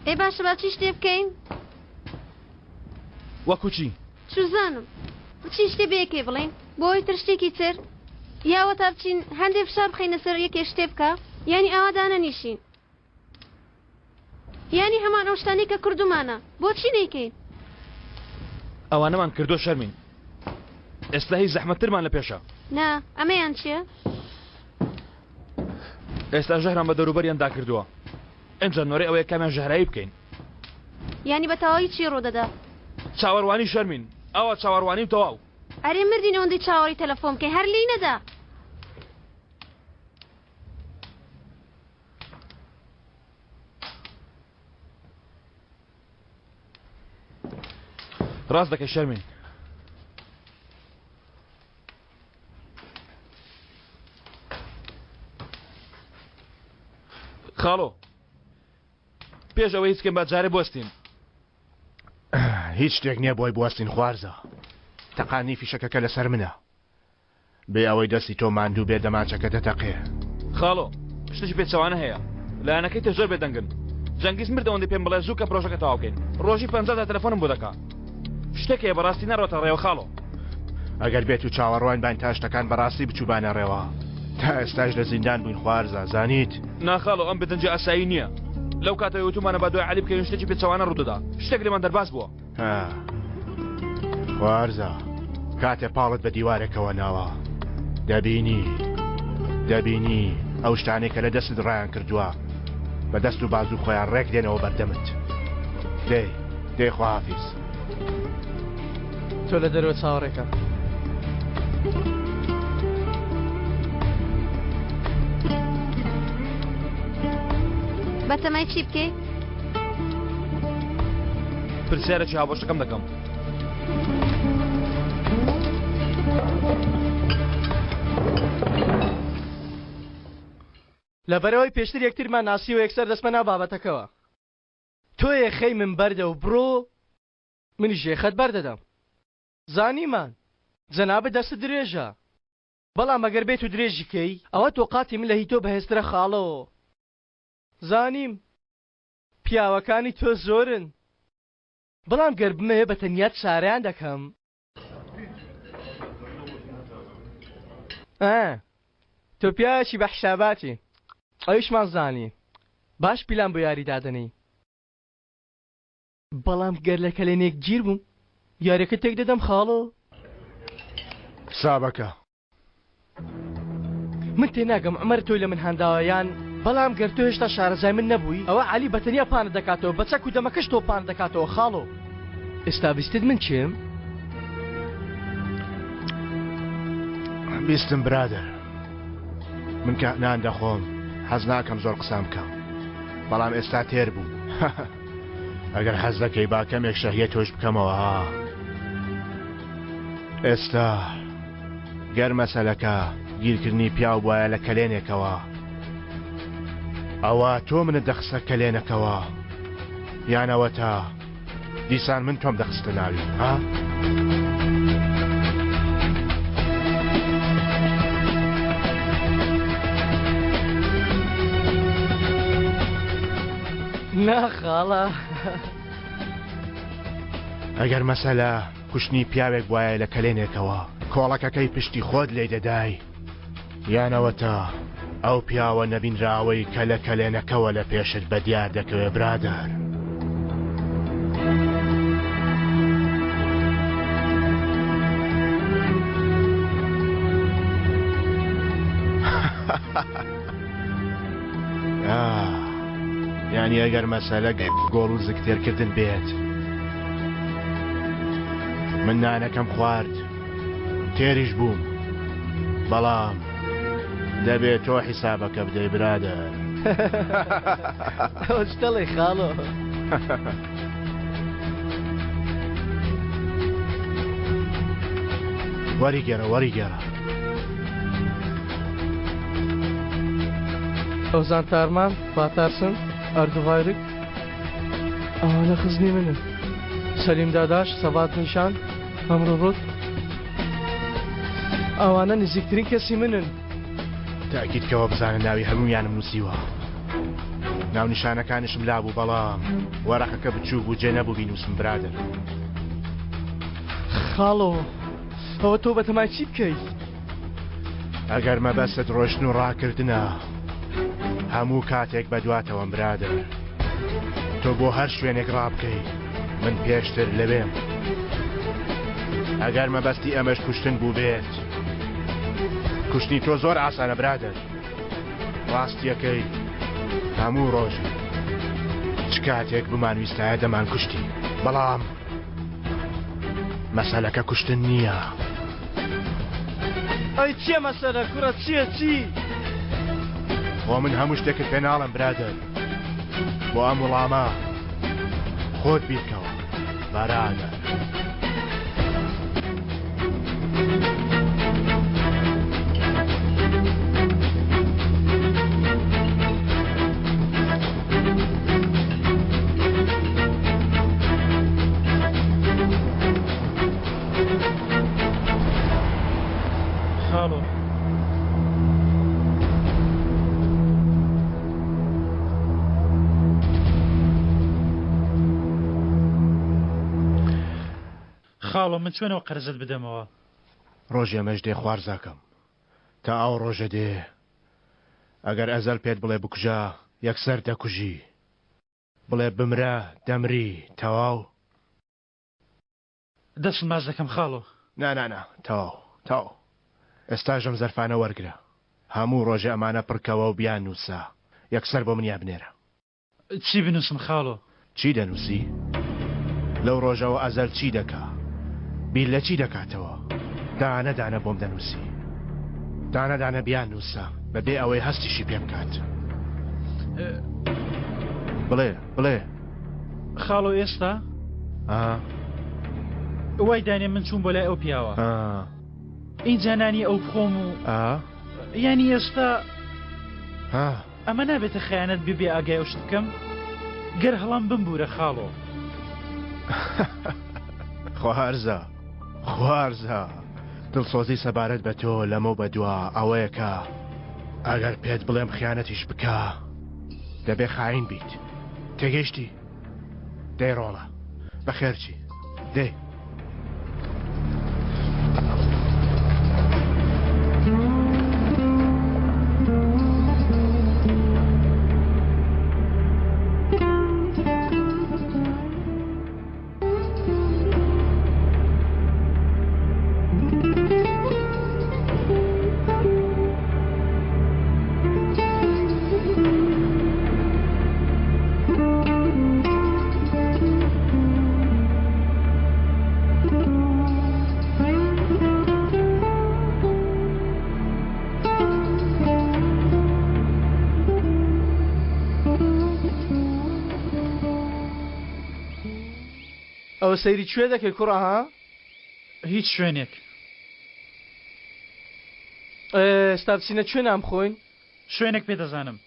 ئێ باشە با چی شتێ بکەین؟ وەکو چی؟ چوزانم بچین شتێ بە یەکێ بڵێین بۆ ئەوی تر شتێکی تر یا وەتا بچین هەندێ فشار بخەینە سەر یەکێ شتێ بکا یانی ئاوا دانەنیشین یانی هەمان ئەو شتانەی کە کردومانە بۆچی نەیکەین؟ ئەوانەمان کردووە شەرمین ئێستا هی زەحمەتترمان لە پێشە. نا ئەمەیان چیە؟ ئێستا ژەهران بە دەوروبەریان داکردووە ئینجا نۆرەی ئەوەیە کامیان ژەهراوی بکەین. یانی بە تەواوی چی ڕوودەدا؟ چاوەروانی شەرمین ئەوە چاوەروانی و تەواو. ئەرێ مردین ئەوەندەی چاوەڕێی تەلەفۆن بکەین هەر لێی نەدا. ڕاست دەکەی شەرمین. خاڵۆ پێش ئەوەی هیچ کەم با جارێ بوەستین. هیچ شتێک نییە بۆی بوەستین خوارزا. تەقاندنی فیشەکەکە لەسەر منە. بێ ئەوەی دەستی تۆ ماندوو بێ دەمانچەکە دەتەقێ. خاڵۆ شتێکی پێچەوانە هەیە لایەنەکەی تر زۆر بێدەنگن جەنگیز مرد ئەوەندەی پێم بڵێ زوو کە پرۆژەکە تەواو کەین ڕۆژی 50 جار تەلەفۆنم بۆ دەکا شتێک هەیە بەڕاستی نەڕۆتە ڕێوە خاڵۆ. ئەگەر بێت و چاوەڕوان باین تا شتەکان بەڕاستی بچووبانە ڕێوە تا ئێستاش لە زیندان بووین خوارزا زانیت؟ نا خاڵۆ ئەم بێدەنگی ئاسایی نییە لەو کاتەوەی وتومانە با دوای عەلی بکەوین شتێکی پێچەوانە ڕوودەدا شتێک لێمان دەرباز بووە. ها خوارزا کاتێ پاڵت بە دیوارێکەوە ناوە دەبینی دەبینی ئەو شتانەی کە لە دەستت ڕایان کردووە بە دەست و بازوو خۆیان ڕێک دێنەوە بەردەمت دەی دەی خواحافیز. تۆ لە دەرەوە چاوەڕێکە. بەتەمای چی بکەی؟ پرسیارێکی هاوبەشەکەم دەکەم. لەبەرئەوەی پێشتر یەکترمان ناسیوە یەکسەر دەچمە ناو بابەتەکەوە. تۆ یەخەی من بەردە و بڕۆ منیش یەخەت بەردەدەم. زانیمان جەنابت دەستت درێژە بەڵام ئەگەر بێت و درێژی کەی ئەوە تۆ قاتی من لە هی تۆ بەهێزترە خاڵۆ. زانیم پیاوەکانی تۆ زۆرن بەڵام گەر بمەوێ بە تەنیا چارەیان دەکەم. ئا تۆ پیاوێکی بە حیساباتی ئەویشمان زانی باش پیلان بۆ یاری دادەنێی بەڵام گەر لە کەلێنێک گیر بووم یاریەکە تێک دەدەم خاڵۆ. حسابەکە. من تێناگەم عومەر تۆی لە من هانداوە یان بەڵام گەر تۆ هێشتا شارەزای من نەبووی ئەوە عەلی بە تەنیا پانت دەکاتەوە بە چەک و دەمەکەش تۆ پانت دەکاتەوە خاڵۆ ئێستا بیستت من کێم؟ بیستم برادەر من کە نان دەخۆم حەز ناکەم زۆر قسان بکەم بەڵام ئێستا تێر بوو ئەگەر حەز دەکەی با کەمێک شەهیە تۆش بکەمەوە ها ئێستا گەر مەسەلەکە گیرکردنی پیاو بوایە لە کەلێنێکەوە ئەوا تۆ منت دەخستە کەلێنەکەوە یان ئەوەتا دیسان من تۆم دەخستە ناوی ها؟ نا خاڵە. ئەگەر مەسەلە کوشتنی پیاوێک بوایە لە کەلێنێکەوە کۆڵەکەکەی پشتی خۆت لێی دەدای یان ئەوەتا ئەو پیاوە نەبینراوەی کە لە کەلێنەکەوە لە پێشت بەدیار دەکەوێ برادەر. یانی ئەگەر مەسەلە گۆڵ و زگتێرکردن بێت من نانەکەم خوارد تێریش بووم بەڵام دەبێت تۆ حیسابەکە بدەی برادەر. ئەوە چ دەڵێی خاڵۆ؟ وەریگێڕە وەریگێڕە. ئۆزان تارمان، باتارسن، ئەردوغایرک ئەوانە خزمی منن. سەلیم داداش، سەبات نیشان، هەمرو ڕوت ئەوانە نزیکترین کەسی منن. تاکید کەوە بزانە ناوی هەموویانم نووسیوە. ناونیشانەکانیشم لابوو بەڵام وەرەقەکە بچووک بوو جێ نەبوو بینووسم برادەر. خاڵۆ ئەوە تۆ بەتەمای چی بکەی؟ ئەگەر مەبەستت ڕۆشتن و ڕاکردنە هەموو کاتێک بەدواتەوەم برادەر تۆ بۆ هەر شوێنێک ڕابکەی من پێشتر لەوێم ئەگەر مەبەستی ئەمەش کوشتن بووبێت کوشتنی تۆ زۆر ئاسانە برادەر ڕاستیەکەی هەموو ڕۆژی چ کاتێک بمانویستایە دەمان کوشتی بەڵام مەسەلەکە کوشتن نییە. ئەی چیە مەسەلە کوڕە چیە چی؟ خۆ من هەموو شتێکت پێ ناڵێم برادەر بۆ ئەم وڵامە خۆت بیرکەوە بەرادەر. خاڵۆ. خاڵۆ من چۆن ئەو قەرزەت بدەمەوە؟ ڕۆژی ئەمەش دێ خوارزاکەم تا ئەو ڕۆژە دێ ئەگەر ئەزەل پێت بڵێ بکوژە یەکسەر دەکوژی بڵێ بمرە دەمری تەواو. دەستت ماچ دەکەم خاڵۆ. نا نا نا تەواو تەواو ئێستاش ئەم زەرفانە وەرگرە هەموو ڕۆژێ ئەمانە پڕکەوە و بیان نووسە یەکسەر بۆ منیا بنێرە. چی بنووسم خاڵۆ؟ چی دەنووسی؟ لەو ڕۆژەوە ئەزەل چی دەکا؟ بیر لە چی دەکاتەوە؟ دانە دانە بۆم دەنووسی. دانە دانە بیاننووسە بەبێ ئەوەی هەستیشی پێ بکات. بڵێ، بڵێ. خاڵۆ ئێستا؟ ئا. وای دانێ من چووم بۆ لای ئەو پیاوە. ئا. ئینجا نانی ئەو بخۆم و. ئا. یانی ئێستا. ها. ئەمە نابێتە خەیانەت بێ بێ ئاگای ئەو شت بکەم؟ گەر هەڵەم بمبورە خاڵۆ. خوارزا خوارزا دڵسۆزی سەبارەت بە تۆ لەمەو بەدوا ئەوەیە کە ئەگەر پێت بڵێم خیانەتیش بکە دەبێ خاین بیت تێگەیشتی؟ دەی ڕۆڵە بەخێرچی دەی. ئەوە سەیری کوێ دەکەی کوڕە ها؟ هیچ شوێنێک. ئێستا بچینە کوێ نان بخۆین؟ شوێنێک پێ دەزانم.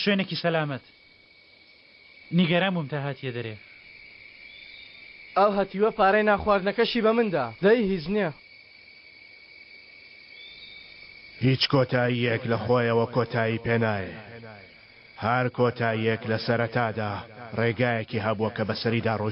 شوێنێکی سەلامەت. نیگەران بووم تا هاتیە دەرێ. ئەو هەتیوە پارەی نانخواردنەکەشی بە من دا. دەی هیچ نییە. هیچ کۆتاییەک لە خۆیەوە کۆتایی پێ نایێ. هەر کۆتاییەک لە سەرەتادا ڕێگایەکی هەبووە کە بەسەریدا ڕۆیشتووە.